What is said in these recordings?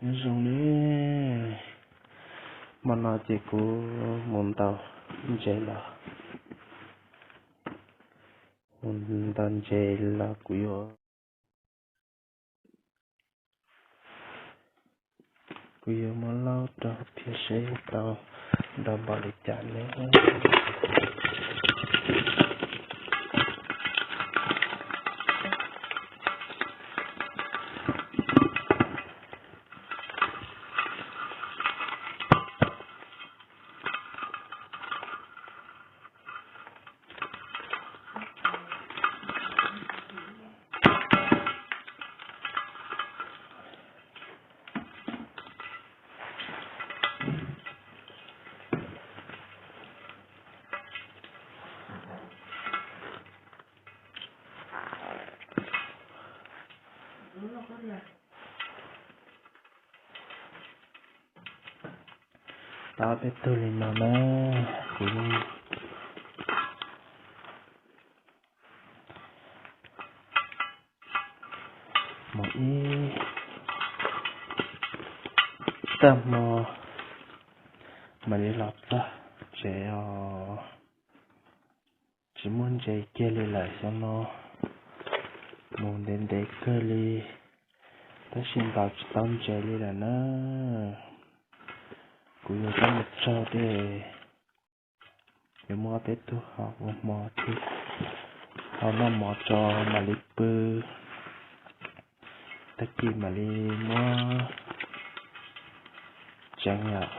Nyob zoo ne, hmo no ces kuv mus ntaus ntses los, mus ntaus ntses los kuv yuav, kuv yuav muab laub rau phiaj seb tau nrog npaum li cas ne. Tau peb tug li no na, kuv mus ib tag hmo mam li los txog tsev os. Tsis muaj ntses kiag li lawm xyoo no, mus ntev ntev kawg li, tab sis ntaus tsis tau ntses li lawm na. Kuv yuav coj mus tsaug dej, yuav muab peb tug haus ua hmo thiab, haus noj mov tso mam li pw, tag kis mam li muab tseev yom.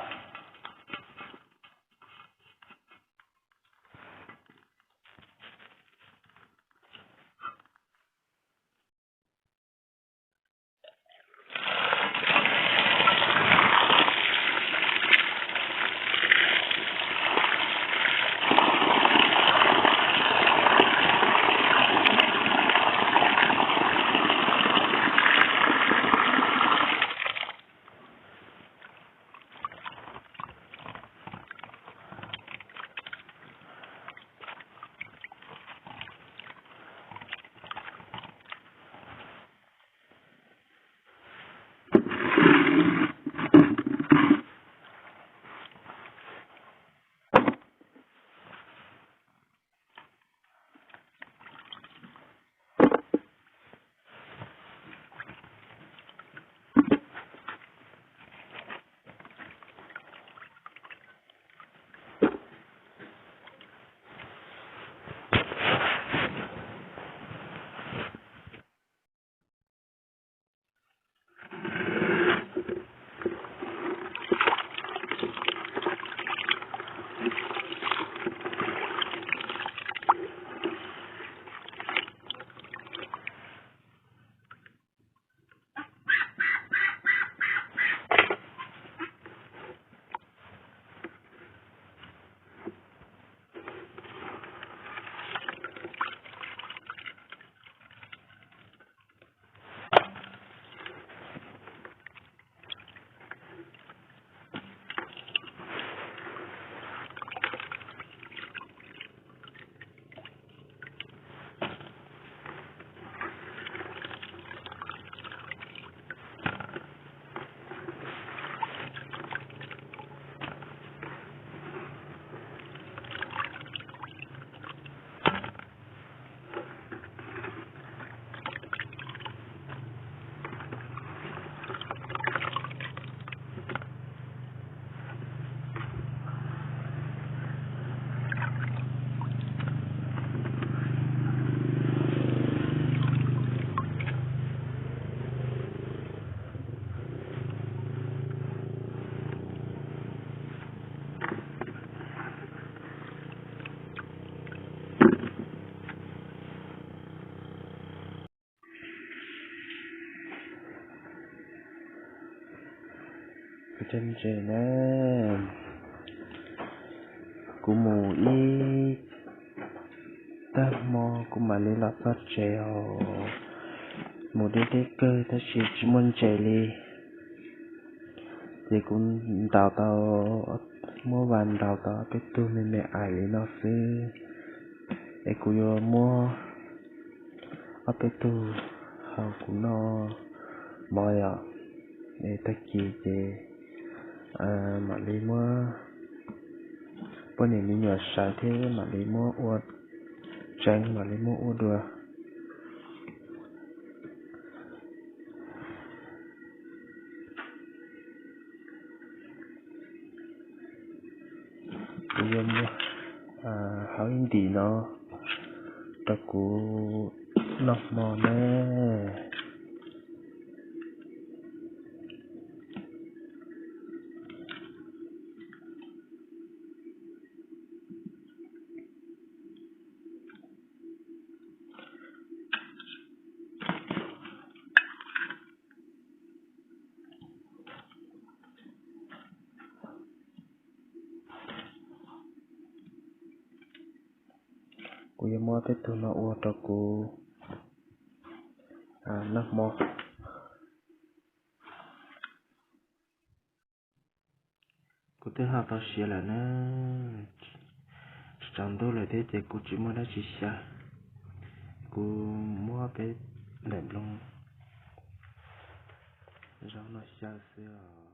Kuv cov ntses na, kuv mus ib tag hmo kuv mam li los txog tsev os. Mus deb deb kawg tab sis tsis muaj ntses li. Ces kuv ntaus tau, muab vas ntaus tau ob peb tug me me ais li no xwb, es kuv yuav muab ob peb tug haus kuv noj mov yom. Tag kis ces mam li muab poj niam me nyuam sawv thiab mam li muab ua tsev, mam li muab ua dua. Kuv yuav muab hau ib ntim no rau kuv noj hmo na. Kuv yuav muab peb tug no ua rau kuv noj hmo. Kuv twb hau tau siav lawm na, tsaus ntuj lawm thiab ces kuv tsis muaj dab tsi xyaw. Kuv muab peb daim nplooj zaub no xyaw xwb os.